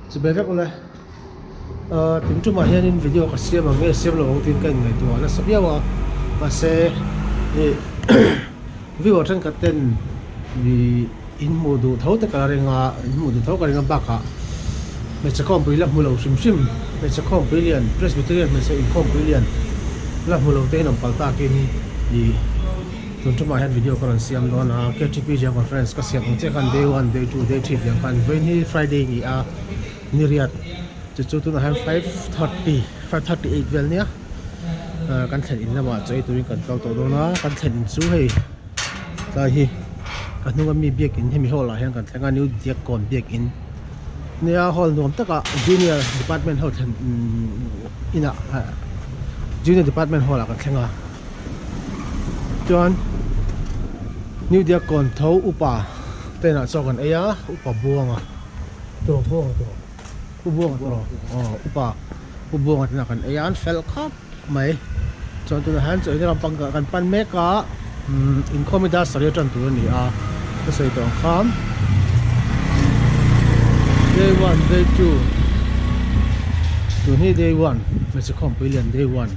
Chubei vek ule ahh tin tumah hianin video ka siam ang nge siam lo ang tiin ka inngaihtuah nasa viau a mahse ih viewer thenkhat ten ih in hmuh duh tho te ka la ring a in hmuh duh tho ka ring a bakah hmeichhe khawmpui la hmu lo hrim hrim hmeichhe khawmpui lian Presbyterian hmeichhe inkhawmpui lian la hmu lo te hi an awm palh takin ih. Tun tumah hian video ka rawn siam dawn a, KTP General Conference ka siam ang chiah khan day one, day two, day three tiang khan vawiin hi Friday ni a, ni riat chu chu tunah hian 5:30, 5:38 vel nia kan thlen in lamah chaw ei turin kan kal tawh dawn a, kan thlen in chu hei tlai hi ka hnunga mi biakin hemi hall ah hian kan thleng a New Diakkawn biakin nia hall nuam takah Junior Department ho thlen inah Junior Department hall ah kan thleng a. Chuan New Diakkawn tho upa te inah chaw kan ei a upa Buanga tawh Buanga tawh u Buanga tawh aw upa u Buanga te inah kan ei a an fel khawp mai chuan tunah hian chaw eina lampang kan pan mek a umm inkhawm hi dar sarih atang tur a ni a ka sawi tawh ang khan day one day two tun hi day one hmeichhe khawmpui lian day one.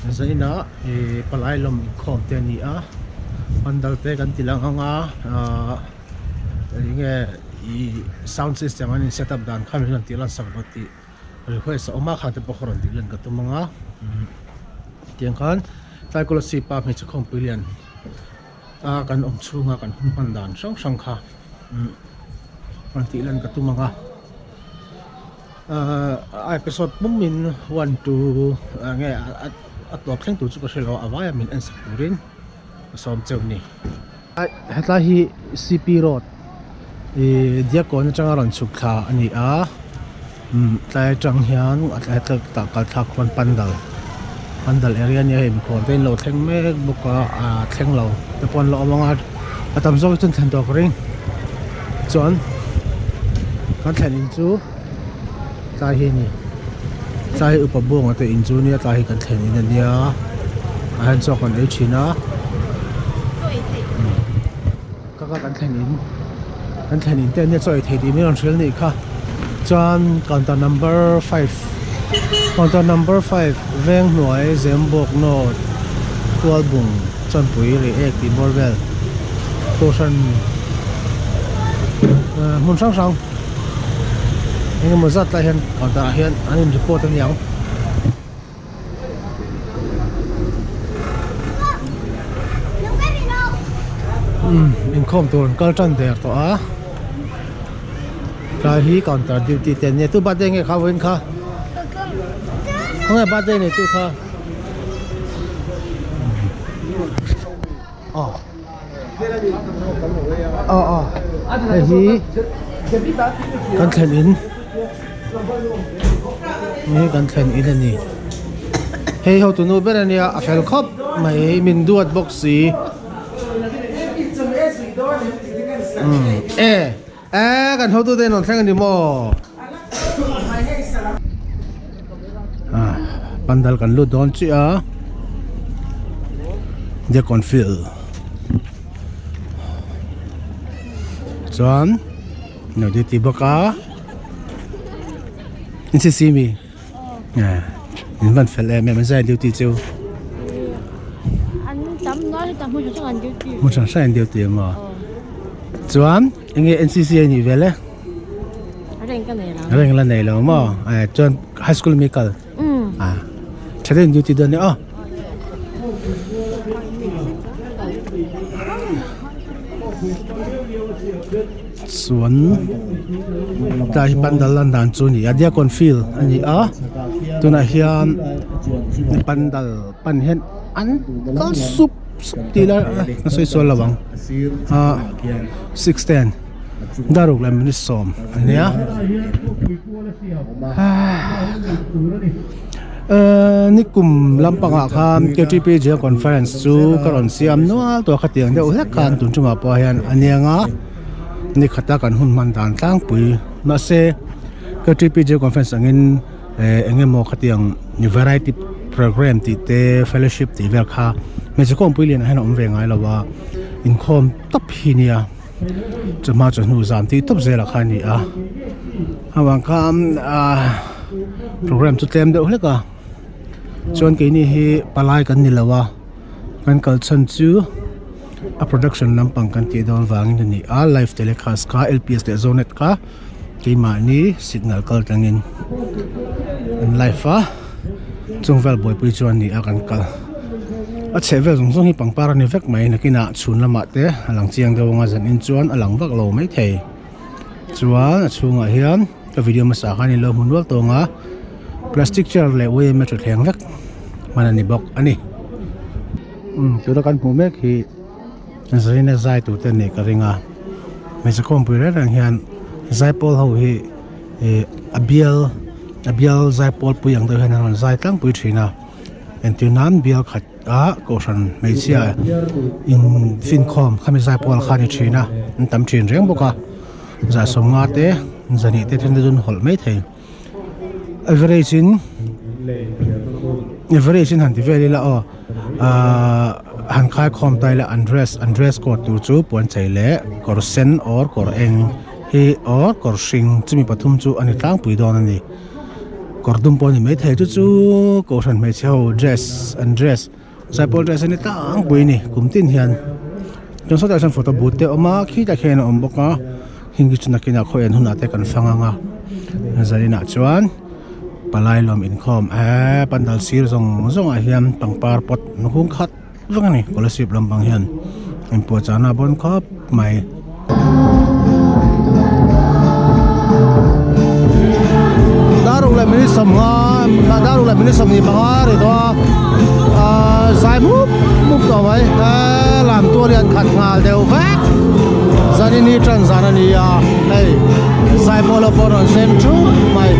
Zainah ih palai lawm inkhawm te a ni a pandal te kan ti lang ang a ahh eng nge ih sound system an in set up dan kha min rawn tih lan sak rawh tih request a awm a khang te pawh kha rawn tih lan ka tum ang a tiang khan tlai kolasib pa hmeichhe khawmpui lian a kan awm chhunga kan hun hman dan hrang hrang kha rawn tih lan ka tum ang a. Ahh a episode pum in one two nge a tawp thleng tur chu ka hrelo a vaia min en sak turin ka sawm cheu ni. Hetlai hi C_P road ih Diakkawn atanga rawn chhuk thla a ni a umm tlai atang hian a tlai tah kal thlak khuan pandal pandal area ania hei mikhual te in lo thleng mek bawk a ah thleng lo te pawh an la awm ang a a tam zawk hi chuan thlen tawh ka ring chuan kan thlen in chu tlai hi a ni tlai hi upa buanga te in chu ania tlai hi kan thlen in ania ah hian chaw kan ei thin a ka ka kan thlen in kan thlen in te ania chaw ei thei tih min rawn hrilh anih kha chuan counter number five counter number five veng hnuai zembawk note tualbung chawnpui rih ek tih bawr vel kohhran hmun hrang hrang engemaw zat lai hian counter ah hian an in report a niang. Umm inkhawm tur an kal tan der tawh a tlai hi counter duty te an nia tu birthday nge kha vawiin kha khawnge birthday nei tu kha aw aw aw hei hi kan thlen in hei hi kan thlen in a ni hei hotu nu ber a nia a fel khawp mai min duat bawk si umm e e kan hotu te an rawn thleng a ni maw ah pandal kan lut dawn chiah a Diakkawn field chuan no duty bawk a in si si mi in van fel em em an zai duty chu an tam nual hi ta hmun hrang hrang an duty hmun hrang hrang an duty maw chuan enge NCC a nih vel e reng ka nei lo reng la nei lo maw chuan high school mi kal a tha deuhin duty dawn nia aw Chuan tlai hi pandal lan dan chu a ni a Diakkawn field a ni a tunah hian pandal pan hian an kal sup sup tih lai a sawi sual lo ang ah 6:10 daruk leh minute sawm a nia Ehh nikum lampangah khan K_T_P General Conference chu ka rawn siam nual tawh a khatiang deuh hlek khan tun tumah pawh hian a niang a ni khata kan hun hman dan tlangpui mahse K_T_P General Conference angin ehh eng emaw khatiang variety programme tih te fellowship tih vel kha hmeichhe khawmpui lianah hian a awm ve ngai lo a inkhawm tawp hi nia chawhma chawhnu zan tih tawp zelah khan a ni a. Avang khan ah program chu tlem deuh hlek a chuan keini hi palai kan ni lo a kan kal chhan chu a production lampang kan tih dawn vangin a ni a live telecast kha L P S leh zonet kha keimahni signal kal tlangin an live a chung vel buaipui chu a ni a kan kal a chheh vel zawng zawng hi pangpar a ni vek mai nakinah chhun lamah te a lang chiang deuh anga zanin chuan a lang vak lo maithei. Chuan a chhungah hian ka video hmasa khan in lo hmu nual tawng a plastic chair leh yma thutthleng vek hman a ni bawk a ni umm tuna kan hmuh mek hi zarina zai tur te anih ka ring a hmeichhe khawmpui reng reng hian zaipawl ho hi ih a bial a bial zaipawl pui ang deuh hian an rawn zai tlangpui thin a entir nan bial khat. A kohhran hmeichhia in finkhawm khami zai pawl kha a ni thin a an tam thin reng bawk a zah sawmnga te zahnih te then te chu an hawlh mai thei average in average in han ti vel ila aw ahh han khai khawm ta ila an dress an dress code tur chu puan chei leh kawr sen or kawr eng hi or kawr hring chumi pathum chu a ni tlangpui dawn a ni. Kawr dum pawh a ni maithei chu chu kohhran hmeichhe ho dress an dress zaipawl dress a ni tlangpui a ni kum tin hian chuan sawtah sawn photo booth te a awm a khitah khian a awm bawk a heng hi chu nakinah khaw en hunah te kan fang ang a zaninah chuan palai lawm inkhawm eee pandal sir zawng zawng ah hian pangpar pot an hung khat vek a ni scholarship lampang hian inpuahchahna a bawn khawp mai. Dar ruk leh minute sawmnga dar ruk leh minute sawmhnih panga a ri tawh a ahh zai mup mup tawh mai eee lam tual hi an khat nghal deuh vek zanin hi tan zan a ni a hei zai pawh lo pawh rawn sen thup mai.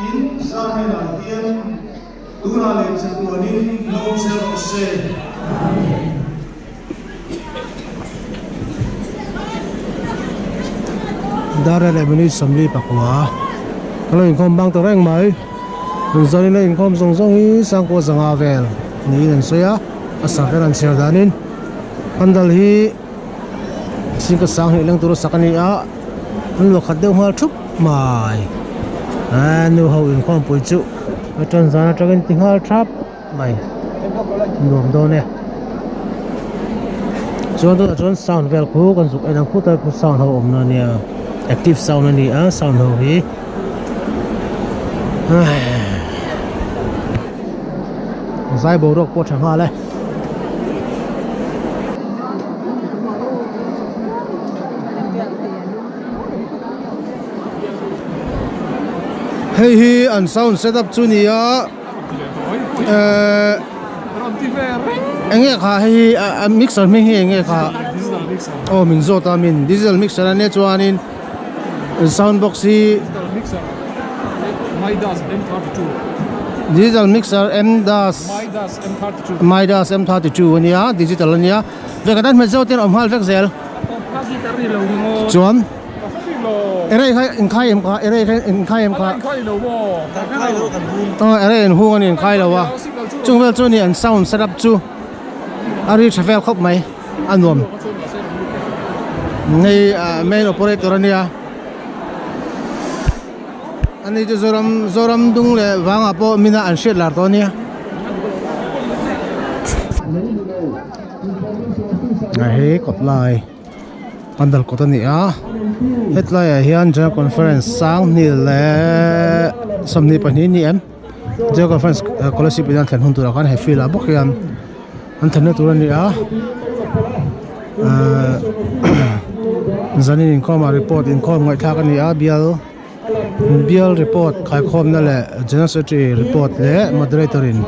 In Zahnenah hian tunah leh chatuanin lo che rawh se. Dar leh minute sawmli pakua ka lo inkhawm bang ta reng mai Zanin a inkhawm zawng zawng hi sangkua zanga vel niin an sawi a a sak hian an chhiar danin pandal hi Singka sang hnih leng tura sak a ni a an luah khat deuh nghal thup mai aaa nu ho inkhawmpui chu a tan zan atangin ti nghal thap mai nuam dawn e chuan tunah chuan sound vel khu kan zuk en ang khutah khu sound ho awmna a nia active sound a ni a sound ho hi zai boruak pawh a tha nghal e. Hei hi an sound setup chu ni a ehh eng nge kha hei hi a mixer hming hi eng nge kha aw min zawt a min digital mixer a nia chuanin sound box hi. Digital mixer M-Das Midas M32 ania digital ania vek atan hmet zeuh ten awm nghal vek zel chuan erei kha inkhai em kha erei kha inkhai em kha aw erei in hung ani inkhai lo a chung vel chu ani an sound setup chu a ri tha vel khawp mai a nuam hei main operator ania. Ani chu Zoram Zoram dung leh vangah pawh mina an hriat lar tawh a nia. A hei kawt lai pandal kawt a ni a hetlai ah hian general conference sanghnih leh 22 ni em general conference scholarship in an thlen hun turah khan he field ah bawk hian an thlenna tur a ni a ahh zanin inkhawmah report inkhawm ngaihthlak a ni a bial bial report khaikhawmna leh general secretary report leh moderator in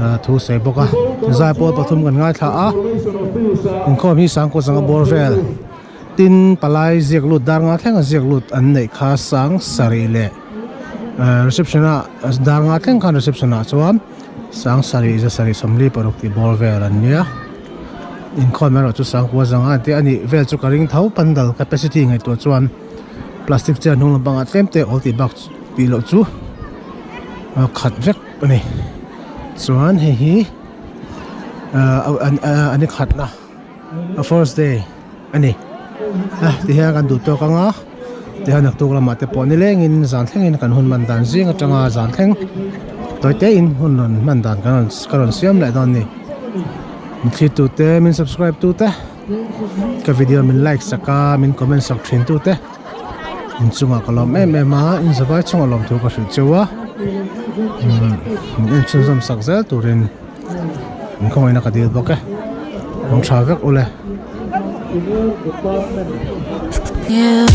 ahh thu sawi bawk a zaipawl pathum kan ngaithla a inkhawm hi sangkawt zanga bawr vel tin palai ziak lut dar nga thleng a ziak lut an neih kha sang sarih leh ahh reception ah dar nga thleng khan reception ah chuan. Sangsarih zasarih 46 tih bawr vel an nia inkhawm erawh chu sangkua zanga an tih a nih vel chu ka ring tho pandal capacity ngaihtuah chuan plastic chair hnung lampangah tlem te awl tih bak tih loh chu a khat vek a ni chuan hei hi ahh an khatna a first day. a ni a tihian kan duh tawk anga tihian naktuk lamah te pawh nilengin zan thlengin kan hun man dan zing atanga zan thleng tawi te in hun rawn hman dan kan rawn ka rawn siam leh dawn a ni min thlir tu te min subscribe tu te ka video min like sak a min comment sak thin tu te in chungah ka lawm em em a in zavai chungah lawm thu ka hrilh cheu a min en chhunzawm sak zel turin. In khawngaihna ka dil bawk e awm tha vek ule. Yeah.